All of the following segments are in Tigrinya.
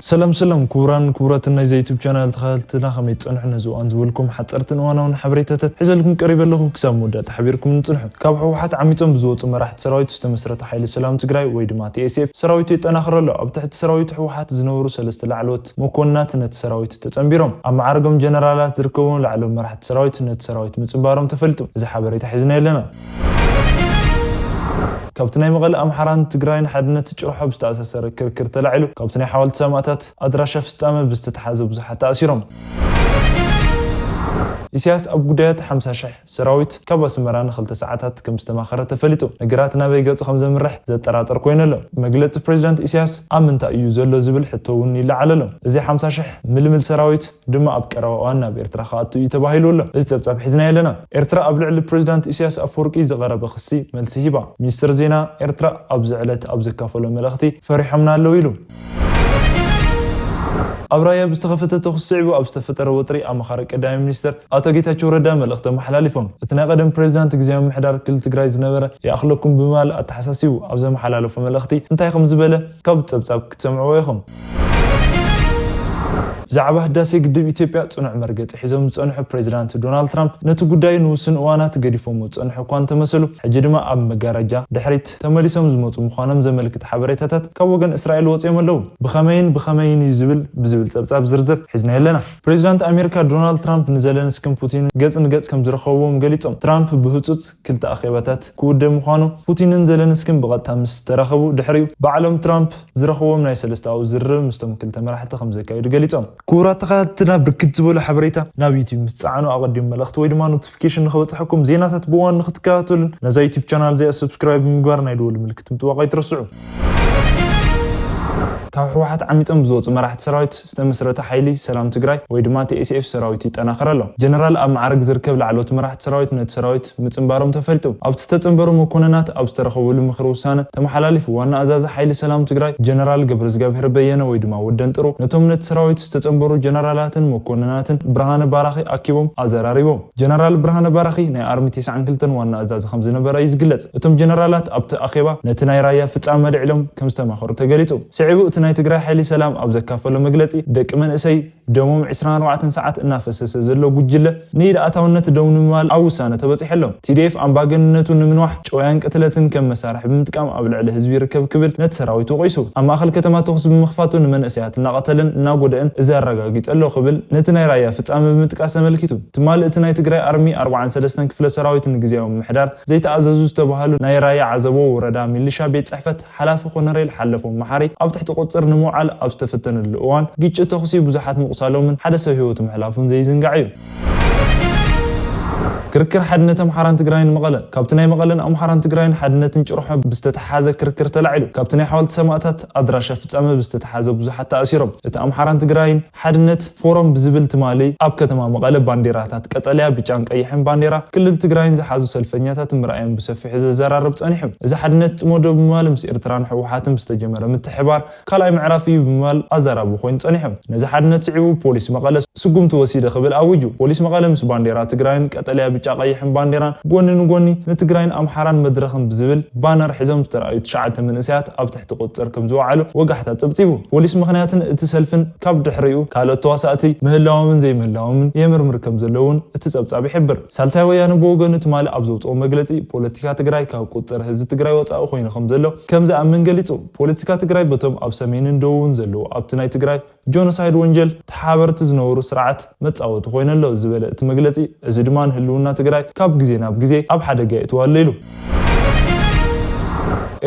ሰላም ሰላም፣ ክቡራን ክቡራትን ናይዚ ዩቱብ ቻናል ተኸታተልትና፣ ከመይ ትጸንሑ? ነዚ እዋን ዝበልኩም ሓጸርትን እዋናውን ሓበሬታታት ሒዘልኩም ቀሪበ ኣለኹ። ክሳብ መወዳእታ ሓቢርኩም ንጽንሑ። ካብ ህወሓት ዓሚጾም ብዝወጹ መራሕቲ ሰራዊት ዝተመስረተ ሓይሊ ሰላም ትግራይ ወይ ድማ ቲ ኤስ ኤፍ ሰራዊቱ የጠናኽሮ ኣሎ። ኣብ ትሕቲ ሰራዊት ህወሓት ዝነበሩ ሰለስተ ላዕለዎት መኮንናት ነቲ ሰራዊት ተጸንቢሮም ኣብ መዓርጎም ጀነራላት ዝርከቡ ላዕለዎም መራሕቲ ሰራዊት ነቲ ሰራዊት ምጽንባሮም ተፈሊጡ። እዚ ሓበሬታ ሒዝና ኣለና። ካብቲ ናይ መቐለ ኣምሓራን ትግራይን ሓድነት ጭርሖ ብዝተኣሳሰረ ክርክር ተላዒሉ፣ ካብቲ ናይ ሓወልቲ ሰማእታት ኣድራሻ ፍጻመ ብዝተተሓዘ ብዙሓት ተኣሲሮም። ኢሳያስ ኣብ ጉዳያት ሓምሳ ሽሕ ሰራዊት ካብ ኣስመራ ንክልተ ሰዓታት ከም ዝተማኸረ ተፈሊጡ። ነገራት ናበይ ገጹ ከም ዘምርሕ ዘጠራጥር ኮይኑ ኣሎ። መግለጺ ፕሬዚዳንት ኢሳያስ ኣብ ምንታይ እዩ ዘሎ ዝብል ሕቶ እውን ይለዓል ኣሎ። እዚ ሓምሳ ሽሕ ምልምል ሰራዊት ድማ ኣብ ቀረባ እዋን ናብ ኤርትራ ክኣቱ እዩ ተባሂሉ ኣሎ። እዚ ጸብጻብ ሒዝና ኣለና። ኤርትራ ኣብ ልዕሊ ፕሬዚዳንት ኢሳያስ ኣፈወርቂ ዝቐረበ ክሲ መልሲ ሂባ። ሚኒስትር ዜና ኤርትራ ኣብዚ ዕለት ኣብ ዘካፈሎ መልእኽቲ፣ ፈሪሖምና ኣለዉ ኢሉ። ኣብ ራያ ብዝተኸፈተ ተኹሲ ስዒቡ ኣብ ዝተፈጠረ ወጥሪ፣ ኣማኻሪ ቀዳማይ ሚኒስትር ኣቶ ጌታቸው ረዳ መልእኽቲ ኣመሓላሊፎም። እቲ ናይ ቀደም ፕሬዚዳንት ግዝያዊ ምምሕዳር ክልል ትግራይ ዝነበረ ይኣኽለኩም ብምባል ኣተሓሳሲቡ ኣብ ዘመሓላለፎ መልእኽቲ እንታይ ከም ዝበለ ካብ ጸብጻብ ክትሰምዕዎ ኢኹም። ብዛዕባ ህዳሴ ግድብ ኢትዮጵያ ጽኑዕ መርገጺ ሒዞም ዝጸንሑ ፕሬዚዳንት ዶናልድ ትራምፕ፣ ነቲ ጉዳይ ንውሱን እዋናት ገዲፎምዎ ዝጸንሑ እኳ እንተመሰሉ፣ ሕጂ ድማ ኣብ መጋረጃ ድሕሪት ተመሊሶም ዝመጹ ምዃኖም ዘመልክት ሓበሬታታት ካብ ወገን እስራኤል ወጺኦም ኣለዉ። ብኸመይን ብኸመይን እዩ ዝብል ብዝብል ጸብጻብ ዝርዝር ሒዝናዮ ኣለና። ፕሬዚዳንት ኣሜሪካ ዶናልድ ትራምፕ ንዘለንስኪን ፑቲንን ገጽ ንገጽ ከም ዝረኸብዎም ገሊጾም። ትራምፕ ብህጹጽ ክልተ ኣኼባታት ክውደብ ምዃኑ፣ ፑቲንን ዘለንስኪን ብቐጥታ ምስ ተራኸቡ ድሕሪኡ፣ ባዕሎም ትራምፕ ዝረኸብዎም ናይ ሰለስታዊ ዝርርብ ምስቶም ክልተ መራሕቲ ከም ዘካየዱ ገሊጾም። ክቡራት ተኸታተልትና፣ ብርክት ዝበሉ ሓበሬታ ናብ ዩቲዩብ ምስ ጸዓኑ ኣቐዲሙ መልእኽቲ ወይ ድማ ኖቲፊኬሽን ንኽበጽሐኩም፣ ዜናታት ብእዋኑ ንኽትከታተሉን ነዛ ዩቲዩብ ቻናል እዚኣ ሰብስክራይብ ብምግባር ናይ ደወል ምልክት ምጥዋቕ ኣይትረስዑ። ካብ ህወሓት ዓሚጾም ዝወጹ መራሕቲ ሰራዊት ዝተመስረተ ሓይሊ ሰላም ትግራይ ወይ ድማ ቲ ኤስ ኤፍ ሰራዊት ይጠናኸር ኣሎ። ጀነራል ኣብ መዓርግ ዝርከብ ላዕለዎት መራሕቲ ሰራዊት ነቲ ሰራዊት ምጽንባሮም ተፈሊጡ። ኣብቲ ዝተጸንበሩ መኮንናት ኣብ ዝተረኸብሉ ምኽሪ ውሳነ ተመሓላሊፉ። ዋና ኣዛዚ ሓይሊ ሰላም ትግራይ ጀነራል ገብረዝጋብሄር በየነ ወይ ድማ ወደንጥሩ ነቶም ነቲ ሰራዊት ዝተጸንበሩ ጀነራላትን መኮንናትን ብርሃነ ባራኺ ኣኪቦም ኣዘራሪቦም። ጀነራል ብርሃነ ባራኺ ናይ ኣርሚ ተስዓን ክልተን ዋና ኣዛዚ ከም ዝነበረ እዩ ዝግለጽ። እቶም ጀነራላት ኣብቲ ኣኼባ ነቲ ናይ ራያ ፍጻመ ኣልዒሎም ከም ዝተማኸሩ ተገሊጹ። ስዒቡ እቲ ናይ ትግራይ ሓይሊ ሰላም ኣብ ዘካፈሎ መግለጺ፣ ደቂ መንእሰይ ደሞም ዕስራን ኣርባዕተን ሰዓት እናፈሰሰ ዘሎ ጉጅለ ንኢድ ኣእታውነት ደው ንምባል ኣብ ውሳነ ተበጺሑ ኣሎ። ቲ ዲ ኤፍ ኣምባገንነቱ ንምንዋሕ ጨውያን ቅትለትን ከም መሳርሒ ብምጥቃም ኣብ ልዕሊ ህዝቢ ይርከብ ክብል ነቲ ሰራዊት ወቒሱ። ኣብ ማእኸል ከተማ ተኹሲ ብምኽፋቱ ንመንእሰያት እናቐተለን እናጎደአን እዚ ኣረጋጊጸ ኣሎ ክብል ነቲ ናይ ራያ ፍጻመ ብምጥቃስ ኣመልኪቱ። ትማሊ እቲ ናይ ትግራይ ኣርሚ ኣርባዓን ሰለስተን ክፍለ ሰራዊት ንግዝያዊ ምምሕዳር ዘይተኣዘዙ ዝተባህሉ ናይ ራያ ዓዘቦ ወረዳ ሚሊሻ ቤት ጽሕፈት ሓላፊ ኮነሬል ሓለፎም መሓሪ ኣብ ትሕቲ ቁጽር ንምውዓል ኣብ ዝተፈተነሉ እዋን፣ ግጭት ተኹሲ ብዙሓት ምቑሳሎምን ሓደ ሰብ ህይወቱ ምሕላፉን ዘይዝንጋዕ እዩ። ክርክር ሓድነት ኣምሓራን ትግራይን መቐለ። ካብቲ ናይ መቐለን ኣምሓራን ትግራይን ሓድነትን ጭርሖ ብዝተተሓዘ ክርክር ተላዒሉ። ካብቲ ናይ ሓወልቲ ሰማእታት ኣድራሻ ፍጻመ ብዝተተሓዘ ብዙሓት ተኣሲሮም። እቲ ኣምሓራን ትግራይን ሓድነት ፎረም ብዝብል ትማሊ ኣብ ከተማ መቐለ ባንዴራታት ቀጠልያ፣ ብጫን ቀይሕን ባንዴራ ክልል ትግራይን ዝሓዙ ሰልፈኛታት ምርኣዮም ብሰፊሑ ዘዘራርብ ጸኒሑ። እዚ ሓድነት ጽመዶ ብምባል ምስ ኤርትራን ህወሓትን ብዝተጀመረ ምትሕባር ካልኣይ ምዕራፍ እዩ ብምባል ኣዘራቢ ኮይኑ ጸኒሑ። ነዚ ሓድነት ስዒቡ ፖሊስ መቐለ ስጉምቲ ወሲደ ክብል ኣዊጁ። ፖሊስ መቐለ ምስ ባንዴራ ትግራይን ቀጠልያ፣ ብጫ፣ ቀይሕን ባንዴራን ጎኒ ንጎኒ ንትግራይን ኣምሓራን መድረኽን ብዝብል ባነር ሒዞም ዝተረኣዩ ትሽዓተ መንእሰያት ኣብ ትሕቲ ቁጽጽር ከም ዝወዓሉ ወጋሕታ ጸብጺቡ። ፖሊስ ምኽንያትን እቲ ሰልፍን ካብ ድሕሪኡ ካልኦት ተዋሳእቲ ምህላዎምን ዘይምህላዎምን የምርምር ከም ዘለውን እቲ ጸብጻብ ይሕብር። ሳልሳይ ወያነ ብወገኑ ትማሊ ኣብ ዘውጽኦ መግለጺ፣ ፖለቲካ ትግራይ ካብ ቁጽጽር ህዝቢ ትግራይ ወጻኢ ኮይኑ ከም ዘሎ ከም ዝኣምን ገሊጹ። ፖለቲካ ትግራይ በቶም ኣብ ሰሜንን ደቡብን ዘለዉ ኣብቲ ናይ ትግራይ ጆኖሳይድ ወንጀል ተሓበርቲ ዝነበሩ ስርዓት መጻወቲ ኮይኑ ኣሎ ዝበለ እቲ መግለጺ፣ እዚ ድማ ንህልውና ትግራይ ካብ ግዜ ናብ ግዜ ኣብ ሓደጋ የእትዋ ኣሎ ኢሉ።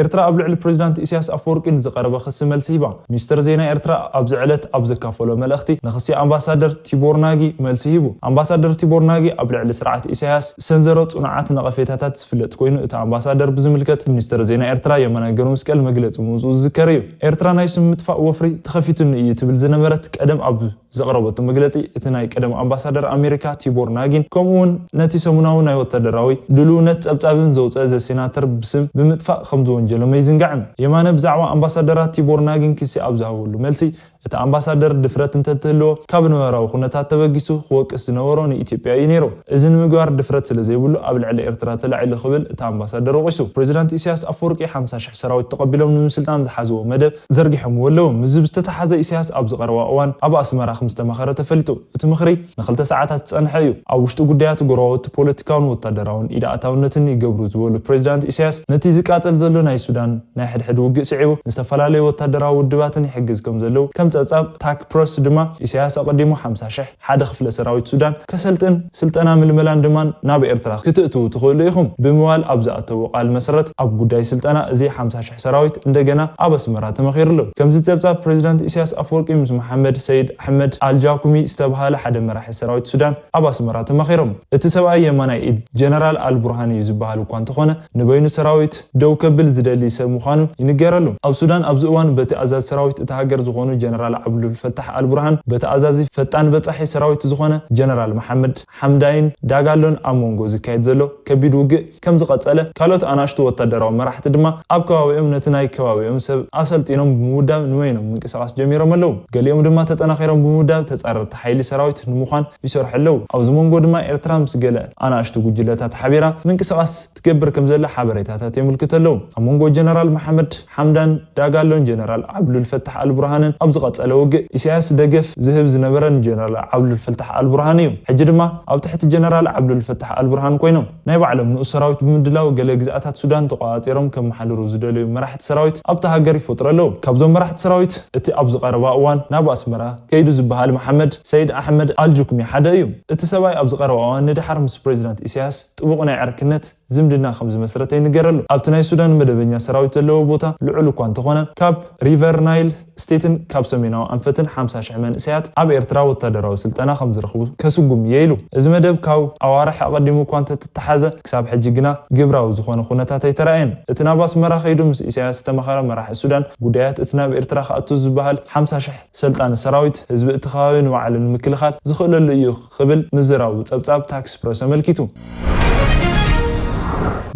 ኤርትራ ኣብ ልዕሊ ፕሬዚዳንት ኢሳያስ ኣፈወርቂ ንዝቐረበ ክሲ መልሲ ሂባ። ሚኒስትር ዜና ኤርትራ ኣብዚ ዕለት ኣብ ዘካፈሎ መልእኽቲ፣ ንክሲ ኣምባሳደር ቲቦር ናጊ መልሲ ሂቡ። ኣምባሳደር ቲቦር ናጊ ኣብ ልዕሊ ስርዓት ኢሳያስ ዝሰንዘሮ ጽኑዓት ነቐፌታታት ዝፍለጥ ኮይኑ፣ እቲ ኣምባሳደር ብዝምልከት ሚኒስትር ዜና ኤርትራ የማነ ገብረመስቀል መግለጺ ምውጽኡ ዝዝከር እዩ። ኤርትራ ናይ ስም ምጥፋእ ወፍሪ ተኸፊቱኒ እዩ ትብል ዝነበረት ቀደም ኣብ ዘቕረበቶ መግለጺ፣ እቲ ናይ ቀደም ኣምባሳደር ኣሜሪካ ቲቦር ናጊን፣ ከምኡ እውን ነቲ ሰሙናዊ ናይ ወታደራዊ ድልውነት ጸብጻብን ዘውጽአ ዘ ሴናተር ብስም ብምጥፋእ ከም ዝወንጀሎም ኣይዝንጋዕን። የማነ ብዛዕባ ኣምባሳደራት ቲቦር ናጊን ክሲ ኣብ ዝሃበሉ መልሲ፣ እቲ ኣምባሳደር ድፍረት እንተትህልዎ ካብ ነባራዊ ኩነታት ተበጊሱ ክወቅስ ዝነበሮ ንኢትዮጵያ እዩ ነይሩ። እዚ ንምግባር ድፍረት ስለ ዘይብሉ ኣብ ልዕሊ ኤርትራ ተላዒሉ ክብል እቲ ኣምባሳደር ወቒሱ። ፕሬዚዳንት ኢሳያስ ኣፈወርቂ ሓምሳ ሽሕ ሰራዊት ተቐቢሎም ንምስልጣን ዝሓዝዎ መደብ ዘርጊሖምዎ ኣለዉ። ምስዚ ዝተተሓዘ ኢሳያስ ኣብዚ ቀረባ እዋን ኣብ ኣስመራ ከም ዝተማኸረ ተፈሊጡ። እቲ ምኽሪ ንክልተ ሰዓታት ዝጸንሐ እዩ። ኣብ ውሽጢ ጉዳያት ጎረባብቲ ፖለቲካውን ወታደራውን ኢድ ኣእታውነትን ይገብሩ ዝበሉ ፕሬዚዳንት ኢሳያስ ነቲ ዝቃጸል ዘሎ ናይ ሱዳን ናይ ሕድሕድ ውግእ ስዒቡ ንዝተፈላለዩ ወታደራዊ ውድባትን ይሕግዝ ከም ዘለዉ ከም ጸብጻብ ታክ ፕረስ ድማ ኢሳያስ ኣቐዲሙ ሓምሳ ሽሕ ሓደ ክፍለ ሰራዊት ሱዳን ከሰልጥን ስልጠና ምልመላን ድማ ናብ ኤርትራ ክትእትዉ ትኽእሉ ኢኹም ብምባል ኣብ ዝኣተዎ ቃል መሰረት ኣብ ጉዳይ ስልጠና እዚ ሓምሳ ሽሕ ሰራዊት እንደገና ኣብ ኣስመራ ተመኺሩሉ። ከምዚ ጸብጻብ ፕሬዚዳንት ኢሳያስ ኣፈወርቂ ምስ መሓመድ ሰይድ ኣሕመድ ኣልጃኩሚ ዝተባሃለ ሓደ መራሒ ሰራዊት ሱዳን ኣብ ኣስመራ ተማኺሮም። እቲ ሰብኣይ የማናይ ኢድ ጀነራል ኣልቡርሃን እዩ ዝበሃል እኳ እንተኾነ ንበይኑ ሰራዊት ደው ከብል ዝደሊ ሰብ ምዃኑ ይንገረሉ። ኣብ ሱዳን ኣብዚ እዋን በቲ ኣዛዚ ሰራዊት እታ ሃገር ዝኾኑ ጀነራል ዓብዱል ፈታሕ ኣልቡርሃን በቲ ኣዛዚ ፈጣን በጻሒ ሰራዊት ዝኾነ ጀነራል መሓመድ ሓምዳይን ዳጋሎን ኣብ መንጎ ዝካየድ ዘሎ ከቢድ ውግእ ከም ዝቐጸለ ካልኦት ኣናእሽቱ ወታደራዊ መራሕቲ ድማ ኣብ ከባቢኦም ነቲ ናይ ከባቢኦም ሰብ ኣሰልጢኖም ብምውዳብ ንበይኖም ምንቅስቓስ ጀሚሮም ኣለዉ። ገሊኦም ድማ ተጠናኺሮም ብምውዳብ ተጻረርቲ ሓይሊ ሰራዊት ንምዃን ይሰርሑ ኣለዉ። ኣብዚ መንጎ ድማ ኤርትራ ምስ ገለ ኣናእሽቱ ጉጅለታት ሓቢራ ምንቅስቓስ ትገብር ከም ዘላ ሓበሬታታት የምልክቱ ኣለዉ። ኣብ መንጎ ጀነራል መሓመድ ሓምዳን ዳጋሎን ጀነራል ዓብዱል ፈታሕ ኣልቡርሃንን ኣብ ዝቐጸለ ውግእ ኢሳያስ ደገፍ ዝህብ ዝነበረ ንጀነራል ዓብዱል ፈታሕ ኣልቡርሃን እዩ። ሕጂ ድማ ኣብ ትሕቲ ጀነራል ዓብዱል ፈታሕ ኣልቡርሃን ኮይኖም ናይ ባዕሎም ንኡስ ሰራዊት ብምድላው ገለ ግዝኣታት ሱዳን ተቆጻጺሮም ከመሓድሩ ዝደለዩ መራሕቲ ሰራዊት ኣብታ ሃገር ይፈጥሩ ኣለዉ። ካብዞም መራሕቲ ሰራዊት እቲ ኣብዚ ቀረባ እዋን ናብ ኣስመራ ከይዱ ዝበሃል መሓመድ ሰይድ ኣሕመድ ኣልጁክሚ ሓደ እዩ። እቲ ሰብኣይ ኣብዚ ቀረባ እዋን ንድሓር ምስ ፕሬዚዳንት ኢሳያስ ጥቡቕ ናይ ዕርክነት ዝምድና ከም ዝመስረተ ይንገረሉ። ኣብቲ ናይ ሱዳን መደበኛ ሰራዊት ዘለዎ ቦታ ልዑል እኳ እንተኾነ ካብ ሪቨር ናይል ስቴትን ካብ ሰሜናዊ ኣንፈትን ሓምሳ ሽሕ መንእሰያት ኣብ ኤርትራ ወታደራዊ ስልጠና ከም ዝረኽቡ ከስጉም እየ ኢሉ። እዚ መደብ ካብ ኣዋርሕ ኣቐዲሙ እኳ እንተተተሓዘ ክሳብ ሕጂ ግና ግብራዊ ዝኾነ ኩነታት ኣይተራእየን። እቲ ናብ ኣስመራ ከይዱ ምስ ኢሳያስ ዝተማኸረ መራሒ ሱዳን ጉዳያት እቲ ናብ ኤርትራ ክኣቱ ዝበሃል ሓምሳ ሽሕ ሰልጣን ሰራዊት ህዝቢ እቲ ከባቢ ንባዕሉ ንምክልኻል ዝኽእለሉ እዩ ክብል ምዝራቡ ጸብጻብ ታክስ ፕረስ ኣመልኪቱ።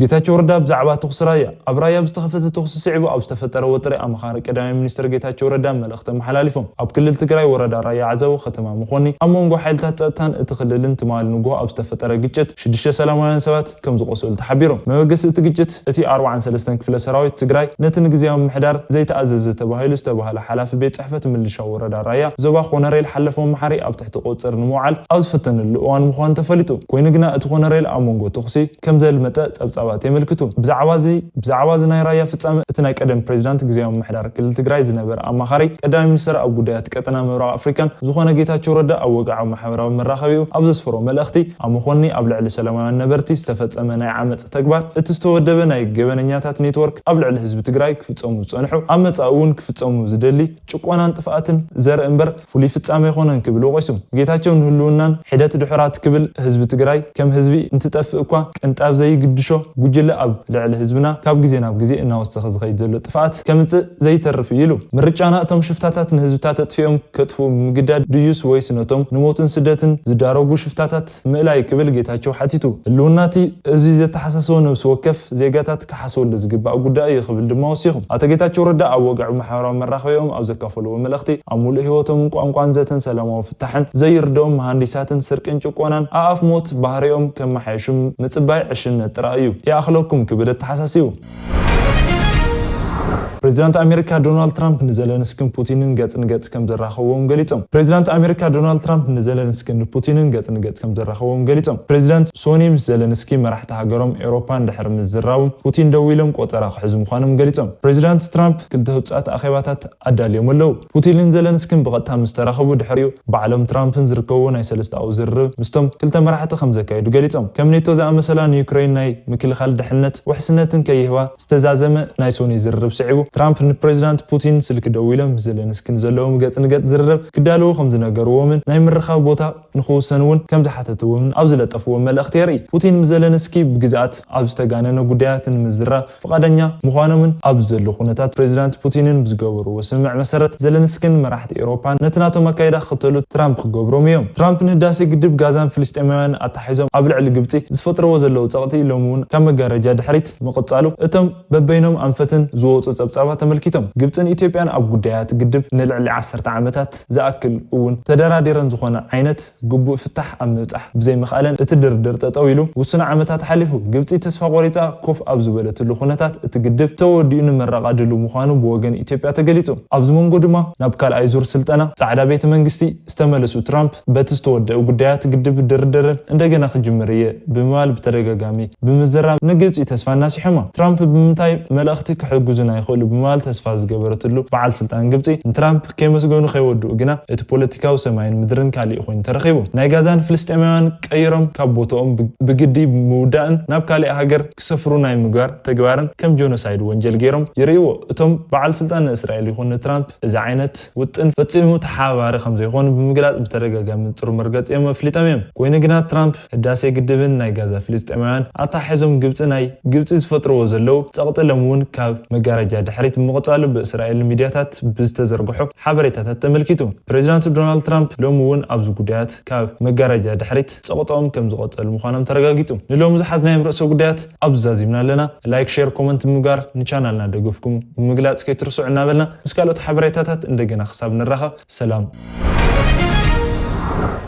ጌታቸው ረዳ ብዛዕባ ተኹሲ ራያ። ኣብ ራያ ብዝተኸፈተ ተኹሲ ስዒቡ ኣብ ዝተፈጠረ ወጥሪ ኣማኻሪ ቀዳማይ ሚኒስትር ጌታቸው ረዳ መልእኽቲ ኣመሓላሊፎም። ኣብ ክልል ትግራይ ወረዳ ራያ ዓዘቦ ከተማ መኾኒ ኣብ መንጎ ሓይልታት ጸጥታን እቲ ክልልን ትማሊ ንግሆ ኣብ ዝተፈጠረ ግጭት ሽዱሽተ ሰላማውያን ሰባት ከም ዝቆሰሉ ተሓቢሩ። መበገሲ እቲ ግጭት እቲ ኣርብዓን ሰለስተን ክፍለ ሰራዊት ትግራይ ነቲ ንግዝያዊ ምምሕዳር ዘይተኣዘዘ ተባሂሉ ዝተባህለ ሓላፊ ቤት ጽሕፈት ምልሻ ወረዳ ራያ ዞባ ኮነሬል ሓለፎም መሓሪ ኣብ ትሕቲ ቁጽጽር ንምውዓል ኣብ ዝፍተነሉ እዋን ምዃኑ ተፈሊጡ። ኮይኑ ግና እቲ ኮነሬል ኣብ መንጎ ተኹሲ ከም ዘልመጠ ጸብጻባት የመልክቱ። ብዛዕባ እዚ ብዛዕባ እዚ ናይ ራያ ፍጻመ እቲ ናይ ቀደም ፕሬዚዳንት ግዝያዊ ምምሕዳር ክልል ትግራይ ዝነበረ ኣማኻሪ ቀዳማይ ሚኒስትር ኣብ ጉዳያት ቀጠና ምብራቕ ኣፍሪካን ዝኾነ ጌታቸው ረዳ ኣብ ወግዓዊ ማሕበራዊ መራኸቢኡ ኣብ ዘስፈሮ መልእኽቲ ኣብ መኾኒ ኣብ ልዕሊ ሰላማውያን ነበርቲ ዝተፈጸመ ናይ ዓመፅ ተግባር እቲ ዝተወደበ ናይ ገበነኛታት ኔትወርክ ኣብ ልዕሊ ህዝቢ ትግራይ ክፍጸሙ ዝጸንሑ ኣብ መጻኢ እውን ክፍጸሙ ዝደሊ ጭቆናን ጥፍኣትን ዘርኢ እምበር ፍሉይ ፍጻመ ኣይኮነን ክብል ወቒሱ። ጌታቸው ንህልውናን ሒደት ድሑራት ክብል ህዝቢ ትግራይ ከም ህዝቢ እንትጠፍእ እኳ ቅንጣብ ዘይግድሾ ጉጅለ ኣብ ልዕሊ ህዝብና ካብ ግዜ ናብ ግዜ እናወሰኸ ዝኸይድ ዘሎ ጥፍኣት ከምጽእ ዘይተርፍ እዩ ኢሉ። ምርጫና እቶም ሽፍታታት ንህዝብታት ኣጥፊኦም ከጥፍኡ ምግዳድ ድዩስ ወይስ ነቶም ንሞትን ስደትን ዝዳረጉ ሽፍታታት ምእላይ ክብል ጌታቸው ሓቲቱ። ህልውናቲ እዚ ዘተሓሳስቦ ነብሲ ወከፍ ዜጋታት ክሓስበሉ ዝግባእ ጉዳይ እዩ ክብል ድማ ወሲኹ። ኣቶ ጌታቸው ረዳ ኣብ ወግዒ ማሕበራዊ መራኸቢኦም ኣብ ዘካፈልዎ መልእኽቲ ኣብ ሙሉእ ህይወቶምን ቋንቋን ዘተን ሰላማዊ ፍታሕን ዘይርድኦም መሃንዲሳትን ስርቅን ጭቆናን ኣኣፍ ሞት ባህሪኦም ከመሓየሹ ምጽባይ ዕሽነት ጥራይ እዩ ይኣኽለኩም ክብል ኣተሓሳሲቡ። ፕሬዚዳንት ኣሜሪካ ዶናልድ ትራምፕ ንዘለንስኪን ፑቲንን ገጽ ንገጽ ከም ዘራኸብዎም ገሊጾም። ፕሬዚዳንት ኣሜሪካ ዶናልድ ትራምፕ ንዘለንስኪን ፑቲንን ገጽ ንገጽ ከም ዘራኸብዎም ገሊጾም። ፕሬዚዳንት ሶኒ ምስ ዘለንስኪ መራሕቲ ሃገሮም ኤውሮፓን ድሕሪ ምዝራቦም ፑቲን ደዊሎም ቆጸራ ክሕዙ ምዃኖም ገሊጾም። ፕሬዚዳንት ትራምፕ ክልተ ህጹጻት ኣኼባታት ኣዳልዮም ኣለዉ። ፑቲንን ዘለንስኪን ብቐጥታ ምስ ተራኸቡ ድሕሪኡ ባዕሎም ትራምፕን ዝርከብዎ ናይ ሰለስተኣዊ ዝርርብ ምስቶም ክልተ መራሕቲ ከም ዘካየዱ ገሊጾም። ከም ኔቶ ዝኣመሰላ ንዩክሬን ናይ ምክልኻል ድሕነት ውሕስነትን ከይህባ ዝተዛዘመ ናይ ሶኒ ዝርርብ ስዒቡ ትራምፕ ንፕሬዚዳንት ፑቲን ስልኪ ደዊሎም ምስ ዘለንስኪ ንዘለዎም ገጽ ንገጽ ዝርርብ ክዳለዉ ከም ዝነገርዎምን ናይ ምርኻብ ቦታ ንኽውሰን እውን ከም ዝሓተትዎምን ኣብ ዝለጠፍዎ መልእኽቲ የርኢ። ፑቲን ምስ ዘለንስኪ ብግዝኣት ኣብ ዝተጋነነ ጉዳያት ንምዝራብ ፍቓደኛ ምዃኖምን ኣብዚ ዘሎ ኩነታት ፕሬዚዳንት ፑቲንን ብዝገበርዎ ስምምዕ መሰረት ዘለንስኪን መራሕቲ ኤውሮፓን ነቲ ናቶም ኣካይዳ ክኽተሉ ትራምፕ ክገብሮም እዮም። ትራምፕ ንህዳሴ ግድብ ጋዛን ፍልስጤማውያን ኣተሓሒዞም ኣብ ልዕሊ ግብጺ ዝፈጥርዎ ዘለዉ ጸቕጢ ሎሚ እውን ካብ መጋረጃ ድሕሪት ምቕጻሉ እቶም በበይኖም ኣንፈትን ዝወጹ ጸብጻብ ተመልኪቶም። ግብፅን ኢትዮጵያን ኣብ ጉዳያት ግድብ ንልዕሊ ዓሰርተ ዓመታት ዝኣክል እውን ተደራዲረን ዝኾነ ዓይነት ግቡእ ፍታሕ ኣብ ምብፃሕ ብዘይምኽኣለን እቲ ድርድር ጠጠው ኢሉ ውሱን ዓመታት ሓሊፉ። ግብፂ ተስፋ ቆሪፃ ኮፍ ኣብ ዝበለትሉ ኩነታት እቲ ግድብ ተወዲኡ ንመረቓ ድሉ ምዃኑ ብወገን ኢትዮጵያ ተገሊፁ። ኣብዚ መንጎ ድማ ናብ ካልኣይ ዙር ስልጠና ፃዕዳ ቤተ መንግስቲ ዝተመለሱ ትራምፕ በቲ ዝተወደአ ጉዳያት ግድብ ድርድርን እንደገና ክጅምር እየ ብምባል ብተደጋጋሚ ብምዝራብ ንግብፂ ተስፋ እናስሖማ። ትራምፕ ብምንታይ መልእኽቲ ክሕግዙና ይኽእሉ ብምባል ተስፋ ዝገበረትሉ በዓል ስልጣን ግብፂ ንትራምፕ ከየመስገኑ ከይወድኡ ግና እቲ ፖለቲካዊ ሰማይን ምድርን ካሊእ ኮይኑ ተረኺቡ። ናይ ጋዛን ፍልስጤማውያን ቀይሮም ካብ ቦታኦም ብ- ብግዲ ምውዳእን ናብ ካሊእ ሃገር ክሰፍሩ ናይ ምግባር ተግባርን ከም ጆኖሳይድ ወንጀል ገይሮም ይርእይዎ። እቶም በዓል ስልጣን ንእስራኤል ይኹን ንትራምፕ እዚ ዓይነት ውጥን ፈጺሙ ተሓባባሪ ከም ዘይኮኑ ብምግላጽ ብተደጋጋሚ ንጹር መርገጺኦም ኣፍሊጦም እዮም። ኮይኑ ግና ትራምፕ ህዳሴ ግድብን ናይ ጋዛ ፍልስጤማውያን ኣተሓሒዞም ግብጺ ናይ ግብጺ ዝፈጥርዎ ዘለዉ ጸቕጢ ሎም እውን ካብ መጋረጃ ድሕሪት ብምቕጻሉ ብእስራኤል ሚድያታት ብዝተዘርግሑ ሓበሬታታት ተመልኪቱ። ፕሬዚዳንት ዶናልድ ትራምፕ ሎም እውን ኣብዚ ጉዳያት ካብ መጋረጃ ድሕሪት ጸቕጦም ከም ዝቐጸሉ ምዃኖም ተረጋጊጹ። ንሎም ዝሓዝናዮም ርእሰ ጉዳያት ኣብዚ ዛዚምና ኣለና። ላይክ፣ ሼር፣ ኮመንት ብምግባር ንቻናልና ደገፍኩም ብምግላጽ ከይትርስዑ እናበልና ምስ ካልኦት ሓበሬታታት እንደገና ክሳብ ንራኸብ ሰላም።